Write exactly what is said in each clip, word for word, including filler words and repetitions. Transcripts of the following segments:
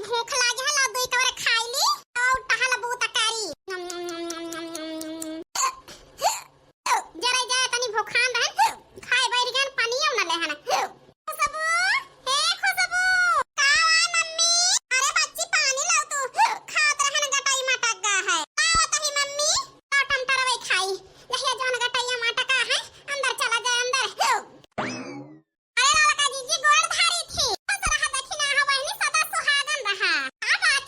भूख लागे है, लाओ दुई कवर खाई ली, और टहल बूत करी। जरा जाए तनी भूखान रहन, खाए बैठ गन, पानियो न लेहन। खुशबू, हे खुशबू, का हुआ मम्मी? अरे बच्ची पानी लाओ तू, खात रहन गटाई मटक गा है। लाओ तनी मम्मी, लाओ टमटरवे खाई, यहिया जौन गटैया मटका है, अंदर चला जाए अंदर। अरे ललका जीजी गोड़ धारी थी। खुश रहा दखिना हो बहिनी, सदा सुहागन रहा। का बात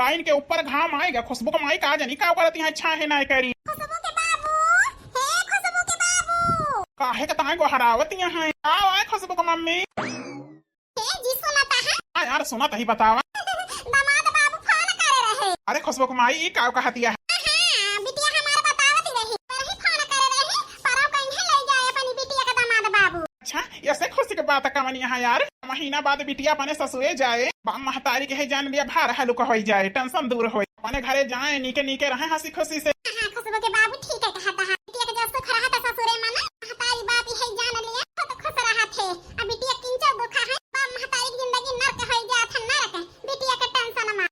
ताइन के ऊपर घाम आएगा। खुशबू के माई का जनी का करत यहाँ छाहे ना करी। खुशबू के बाबू, हे खुशबू के बाबू। काहे के ताई गोहरावत यहाँ है? आओ आए खुशबू के मम्मी। ए जी, सुनत है? हाँ यार, सुनत ही, बतावा। दामाद बाबू फोन करे रहे। अरे खुशबू के माई, ई का कहतिया है? हाँ, बिटिया हमार बतावत ही रही, वही फोन करे रहे, परव कहीं ले जाए अपनी बिटिया का दामाद बाबू। अच्छा, ऐसे खुशी के बात कवन यहाँ यार? महीना बाद बिटिया अपने ससुरे जाए, बाप महतारी के है जान लिया भार हलुक होई जाए, tension दूर होई, अपने घरे जाए, नीके नीके रहे हंसी खुशी से। हाँ, खुशबू के बाबू ठीक है कहता है, बिटिया के जब सुख रहा था ससुरे में ना, महतारी बाप यही जान लिया, बहुत खुश रहा थे। अब बिटिया किंचो दुखा है, बाप महतारी की जिंदगी नरक होई जात है, नरक। बिटिया के tension मा।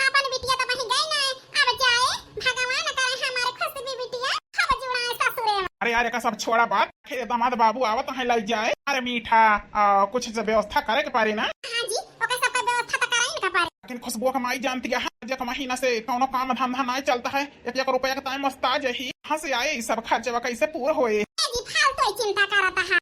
आपन बिटिया तो वहीं गई ना, अब जाए, भगवान करे हमारे खुशबू बिटिया खूब जुड़ाए ससुरे मा। अरे यार, एका सब छोड़ा बात, फिर दामाद बाबू आवत हैं लई जाए। अरे मीठा, आ, कुछ से व्यवस्था करे के पारी ना। हाँ जी, ओके सबका व्यवस्था तो कराई ना पारी। लेकिन खुशबू के माई जानती है, जे के महीना से कौनो काम धंधा नहीं चलता है, एक एक रुपया के ताई मस्ता जही। कहाँ से आए ई सब खर्चवा, कैसे पूरा होए? ए जी, फालतू ही चिंता करत है।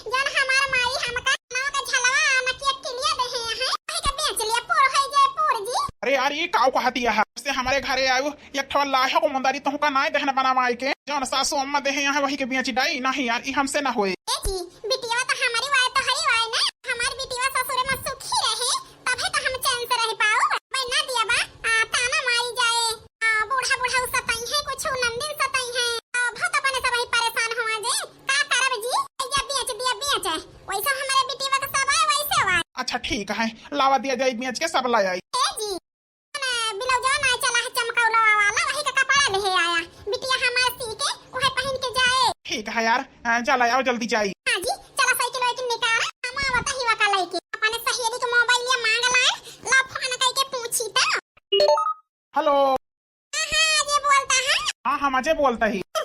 जन हमार माई हमका नवा का झलवा नकिया किलिया देहे हैं, वही का बेच लिया, पूर होई जाए पूर जी। अरे यार, ई काऊ कहतिया है? से हमारे घरे आयो, एक ठो लाहे को मुंदारी तुहका नाय देहन बनावाई के, जौन सासू अम्मा देहे यहाँ वही के बेच डाई। नहीं यार, ई हमसे ना होए। ए जी, बिटिया तो हमारी वाय तो हरी वाय ना, हमार बिटिया ससुरे में सुखी रहे, तबे तो हम चैन से रह पाओ। मैं ना दिया बा, आ, ताना मारी जाए, आ, बूढ़ा बूढ़ा सताई है, कुछ नंदिन सताई है, आ, बहुत अपने सब ही परेशान हुआ जे, का करब जी, या बेच दिया, बेच। वैसे हमारे बिटिया का सब आए, वैसे आए। अच्छा ठीक है, लावा दिया जाए, बेच के सब ला आई। ए जी, ने ब्लाउजवा ना चला है चमकौला वाला, वही का कपड़ा लेहे आया। बिटिया हमार सी के उहे पहिन के जाए। ठीक है यार, अ, चला आओ जल्दी जाई। हाँ जी, चला साइकिल वाइकिल निकाल, हम आवत ही वका लइके। अपने सहेली के मोबाइल या मांग लाए, ला फोन कइके पूछी त। हेलो। हाँ, हाँ, जे बोलता है? हाँ, हम अजय बोलता ही। हे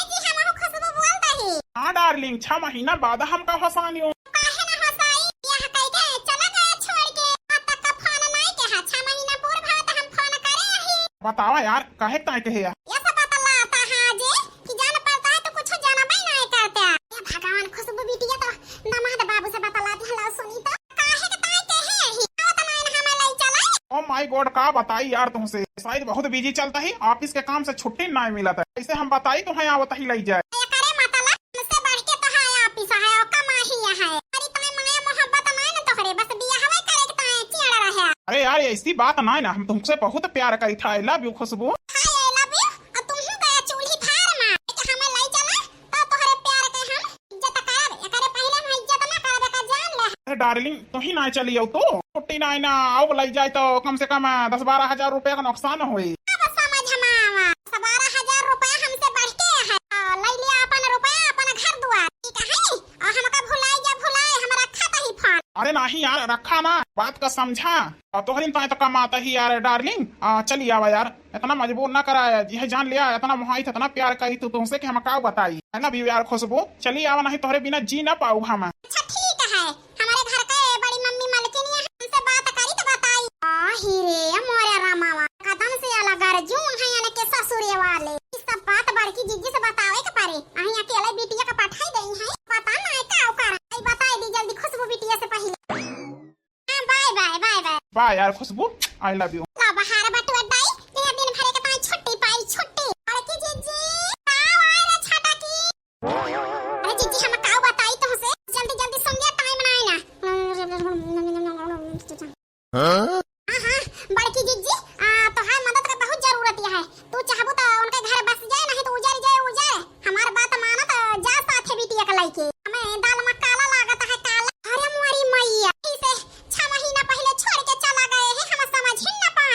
जी, हम खुशबू बोलता ही। हाँ डार्लिंग, छह महीना बाद हमका हंसानी हो। काहे ना हंसाई? यह कह के चला गया छोड़ के। अब तक का फोन नहीं के है। छह महीना पूर भा त हम फोन करे ही। बतावा यार, काहे ताई कहे यार? ये सब बतलाता है जे कि जान पड़ता है तो कुछ जानबे नहीं करते। ये भगवान, खुशबू बिटिया तो दामाद बाबू से बतलाती है, ला सुनी तो। काहे के ताई कहे ही? आओ तो नहीं ना हमें ले चले। Oh my God, का बताई यार तुमसे, शायद बहुत बिजी चलता ही, ऑफिस के काम से छुट्टी ना मिलत है। ऐसे हम बताई तो है, आवत ही ले जाए। एकरे मतलब हमसे बढ़ के तो है, ऑफिस है और कमाही है। अरे ताई माया मोहब्बत नहीं ना तोहरे, बस बियाहवे करे के ताई चियाड़ा रहे। अरे यार, ऐसी बात नहीं ना, हम तुमसे बहुत प्यार करी था। I love you खुशबू। Hi, I love you। और तुम ही गया चूल्ही फार में, कि हमें ले चला तो तोहरे प्यार के हम इज्जत करब, एकरे पहिले हम इज्जत ना करब, एका जान ले। अरे डार्लिंग, तू ही ना चली आओ तो, छुट्टी ना, ना आओ, बुलाई जाए तो कम से कम दस बारह हजार रुपया का नुकसान होई। अब समझ में आवा, दस बारह हजार रुपया हमसे बढ़ के है। आ, ले लिया अपन रुपया, अपन घर दुआर, ठीक है? और हमका भुलाई जा भुलाई, हम रखा तो ही फोन। अरे नहीं यार, रखा ना, बात का समझा। और तोहरिन ताई तो कमाता ही यार डार्लिंग, आ, चली आवा यार। इतना मजबूर ना करा, यह जान लिया, इतना मोहाई था, इतना प्यार करी तू तुमसे कि हम का बताई। I love you यार खुशबू, चली आवा, नहीं तोहरे बिना जी ना पाऊ हम। अच्छा ठीक है, हमारे घर के बड़ी मम्मी मलकिन ये हमसे बात करी तो बताई। आ, ही रे मोरे रामावा, कदम से अलग अर्जुन है यानी के ससुरे वाले। ई सब बात बड़की जीजी से बतावे के पड़े। अहीं अकेले बिटिया का पठाई देई है, पता ना का ओकर। आई बताई दी जल्दी खुशबू बिटिया से पहिले। हाँ, bye, bye, bye, bye। Bye यार खुशबू, I love you। ला बहार बटुआ दाई, ये दिन भरे के ताई छुट्टी पाई, छुट्टी। बड़की जीजी, का आए रे छाटा की? अरे जीजी, हम का बताई तुमसे, जल्दी, जल्दी सुन लिया, time ना है ना। हाँ? हाँ, हाँ, बड़की जीजी, आ, तोहार मदद का बहुत जरूरत है। तू चाहबू तो उनके घर बस जाए, नहीं तो उजर जाए, उजर। हमार बात मानो तो जा साथे बिटिया के लइके। हमें दाल में काला लागत है, काला। अरे मोरी मैया, इसे छह महीना पहिले छोड़ के चला गए हैं, हम समझ ही न पाए।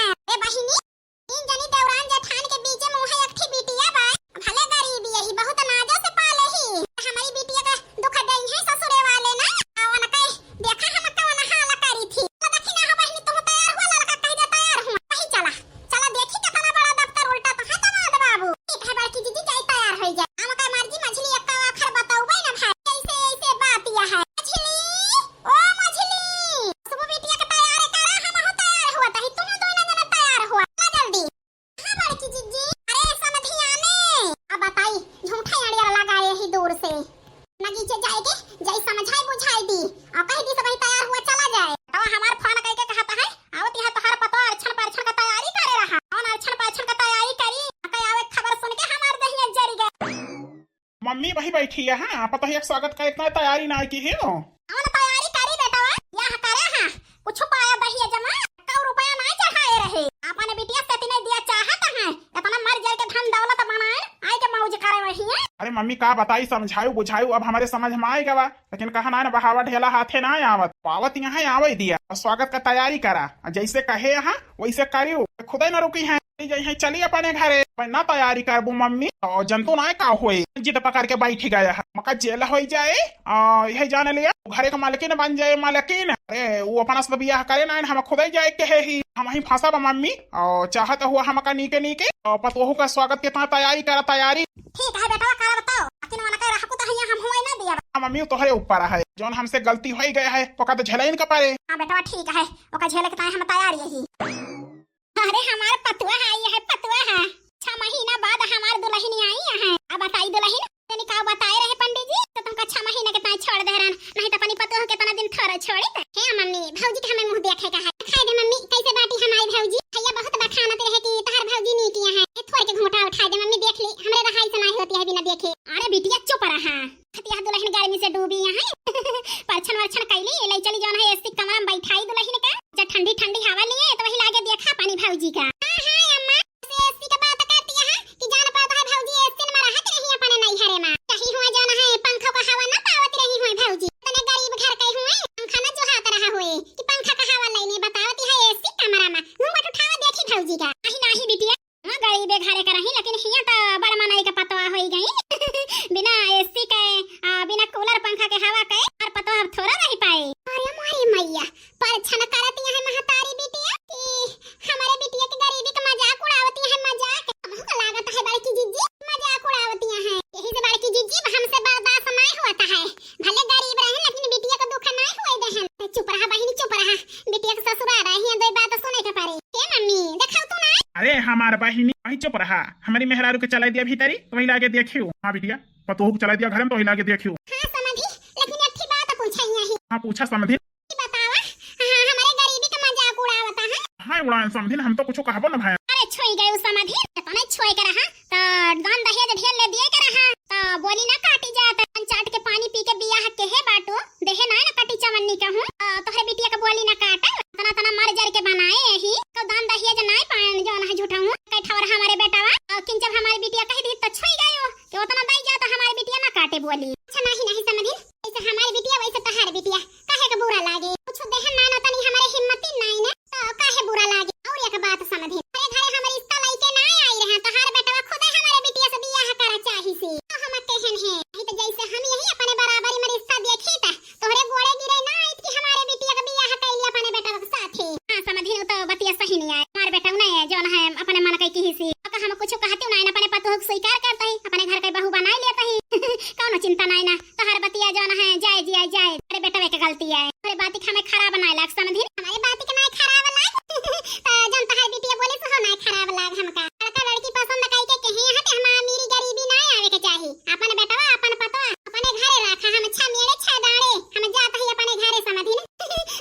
मम्मी वही बैठी है, हाँ, पता है, एक स्वागत का इतना तैयारी ना की है। कौन तैयारी करी बेटवा? यह करे हाँ, कुछ पाया दहिया जमा, कौ रुपया ना चढ़ाए रहे। आपन बिटिया से इतने दिया चाहत है, इतना मर जाए के धन दौलत बनाए, आए के मौज करे वही है। अरे मम्मी, का बताई, समझायू बुझायू, अब हमरे समझ में आए गवा, लेकिन कहा ना, बहावा ढेला हाथे ना आवत, पावत यहाँ आवे दिया। और स्वागत का तैयारी करा, और जैसे कहे यहाँ वैसे करियो, खुदे ना रुकी है। चली जाई है, चली अपने घरे, मैं ना तैयारी करबू मम्मी, और जनतू ना का होए, जिद पकड़ के बैठी गया है, मका जेल हो जाए, आ, यही जान लिया, घरे का मालकिन बन जाए, मालकिन। अरे, वो अपना से बियाह करे ना, हम खुदे जाए के है ही, हम ही फंसा बा मम्मी, और चाहत हुआ हमका नीके नीके, और पतोहू का स्वागत के तना तैयारी करा, तैयारी। ठीक है बेटवा, करब तो, लेकिन वनके रहकू तो हियाँ हम हुए ना दिया। हाँ मम्मी, वो तोहरे ऊपर है, जौन हमसे गलती हो ही गया है, ओका तो झेले इनका पड़े। हाँ बेटवा, ठीक है, ओका झेले के ताई हम तैयार यही। अरे हमार पतुआ है, ये है पतुआ है, छह महीना बाद हमार दुल्हन आई है। अब बताई दुल्हन, तनी का बताए रहे पंडित जी, तो तुमका छह महीने के ताई छोड़ दे रहन, नहीं तो अपनी पतोह के तना दिन थोड़ा छोड़ी त। हे मम्मी, भौजी के हमें मुंह देखे का है। खाए दे मम्मी, कैसे बाटी हमारी भौजी? भैया बहुत बखानत रहे कि तहार भौजी नीक है। ये थोड़ के घूंटा उठाए दे मम्मी, देख ली, हमरे रहाई से नहीं होती है बिना देखे। अरे बिटिया चुप रहा, खतिया दुल्हन गर्मी से डूबी यहाँ। परछन वरछन कैली, ले चली जौन है एसी कमरा में बैठाई दुल्हन का, जब ठंडी ठंडी हवा लिए तो वही लागे देखा पानी भौजी का। हाँ हाँ अम्मा, से एसी के बात करती है कि जान पाता है भौजी एसी में रहत रही अपने नैहरे में, कहीं हुआ जौन है पंखा का हवा ना पावत रही हुए भौजी, इतने गरीब घर के हुए पंखा ना जोहात रहा हुए कि पंखा का हवा लेने बतावती है एसी कमरा में। घूंघट उठावा देखी भौजी का। नहीं नहीं बिटिया, हाँ, गरीबे घरे के रही, लेकिन हियाँ त बड़ मनई के पतवा होई गई। बिना एसी के, आ, बिना कूलर पंखा के हवा के, और पतवा अब थोड़ा रही पाए। अरे मोरी मैया, परछन करती है महतारी बिटिया कि हमारे बिटिया के गरीबी के मजाक उड़ावती है, मजाक। हमहू को लागत है बड़की जिज्जी मजाक उड़ावती है, यही से बड़की जिज्जी हमसे बर्दाश्त नहीं होता है। भले गरीब रहन, लेकिन बिटिया को दुख नहीं हुए देहन। चुप रहा बहिनी, चुप रहा। बिटिया के ससुराल है, हियां दो बात सुने के पड़े। ए मम्मी, देखाओ तू ना। अरे हमार बहिनी, वही चुप रहा। हमारी मेहरारू के चलाई दिया भीतरी, तो वही लागे देखियो। हाँ बिटिया, पतोहू के चलाई दिया घर में, तो वही लागे देखियो। हाँ समधी, लेकिन एक ठे बात पूछे ही। हाँ पूछा समधी। बतावा, हाँ, हमारे गरीबी का मजाक उड़ावता है। हाँ उड़ान समधिन, हम तो कुछ कहबो न भाई। अरे छोई गए समधिन, तो नहीं छोए के रहा, तो दान दहेज ढेर ले दिए के रहा, तो बोली ना काटी जात। पान चाट के पानी पी के बियाह के है बाटू, देहे ना ना काटी चवन्नी कहूँ, तो तोहरे बिटिया के बोली ना काटे, तना तना मर जर के बनाए यही, तो दान दहेज नाई पाएन जौन है झूठा हूँ, कई ठौर हमारे बेटावा, और किन जब हमारी बिटिया कह दी तो छोई गयो, कि उतना दई जात हमारी बिटिया ना काटे बोली। अच्छा नहीं नहीं समधिन, जैसे हमारी बिटिया वैसे तहार बिटिया, काहे का बुरा लागे? कुछ देहन ना, ना तनी हमारे हिम्मत ही नाई ना, तो काहे बुरा लागे? और एक बात समधिन, अरे घरे हमारे रिश्ता लइके ना आई रहे, तहार बेटवा खुदे हमारे बिटिया से बियाह करा चाही सी। तो हम कहन है, नहीं तो जैसे हम यही अपने बराबरी में रिश्ता देखी त तोहरे गोड़े गिरे ना आइत कि हमारे बिटिया का बियाह कैली अपने बेटवा के साथे। हाँ समधिन, वो तो बतिया सही नहीं आए, हमारे बेटवा नहीं है जौन है अपने मन के किही सी। अगर हम कुछ कहते ना, अपने पतोह को स्वीकार करते ही, अपने घर के बहू बनाई लेते ही। कौनो चिंता नहीं ना। तोहर बतिया जौन है, जाए जिया जाए, अरे बेटवे के गलती है। अरे बात के हमें खराब ना लाग समधिन। हमारे बात के ना खराब लाग। तो जौन तोहर बिटिया बोले सो ना खराब लाग हमका। लड़का लड़की पसंद कई के कहीं यहाँ ते हमारा अमीरी गरीबी ना आवे के चाही। अपन बेटवा, अपन पतवा, अपने घरे रखा। हम छह मेड़े छह डाड़े, हम जात ही अपने घरे समधिन।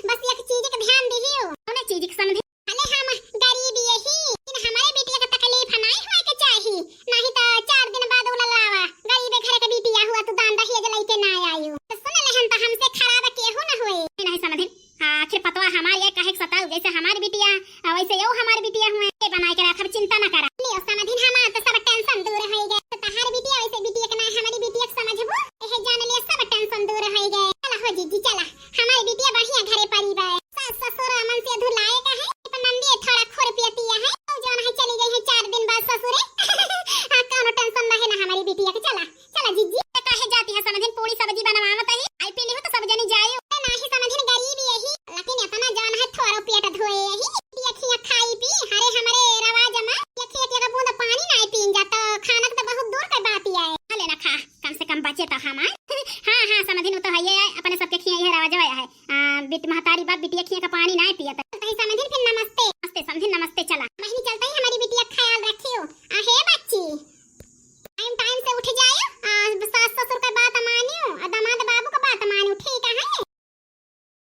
बस एक चीज के ध्यान दिहियो। कौन चीज के समधिन? भले हम गरीब यही, लेकिन हमारे बिटिया के तकलीफ नहीं होए के चाही। नहीं तो चार दिन बाद उललावा, गरीबे घर के बिटिया हुआ, तू दान दहेज लइके ना आयु। तो सुन लेहन तो हमसे खराब केहू न होए। नहीं समधिन, आखिर पतवा हमार ये काहे के सताऊ, जैसे हमार बिटिया, आ, वैसे यो हमार बिटिया हुए। ये बनाए के रखब, चिंता न करा। ले समधिन, हमार तो सब tension दूर होई गए। तो तहार बिटिया वैसे बिटिया के ना, हमारी बिटिया के समझबू, यह जान ले सब tension दूर होई गए। चला हो जीजी, चला। हमारी बिटिया बढ़िया घरे परी बा। सास ससुर मन से धुलाए का है, पर नंदी थोड़ा खुरपियतिया है, तो जौन है चली गई है चार दिन बाद ससुरे। हाँ, कौनो tension ना है ना हमारी बिटिया के। चला, चला जीजी। तो काहे जाती है समधिन, पूरी सब्जी बनवावत ही, आई पी लिहो तो सब जनी जाए। तो नाही समधिन, गरीब यही, लेकिन इतना जौन है थोड़ा पेट धोए यही, बिटिया खिया खाई पी, हरे हमारे रवाज मा, ये खेत का बूंद पानी ना पीन जा, तो खाना तो बहुत दूर का बात ही है। खा लेना खा, कम से कम बचे तो हमार। हाँ, हाँ, समधिन, वो तो है ही है, अपने सबके खिया ये रवाज है। आ, बिट-, महतारी बाप बिटिया खिया का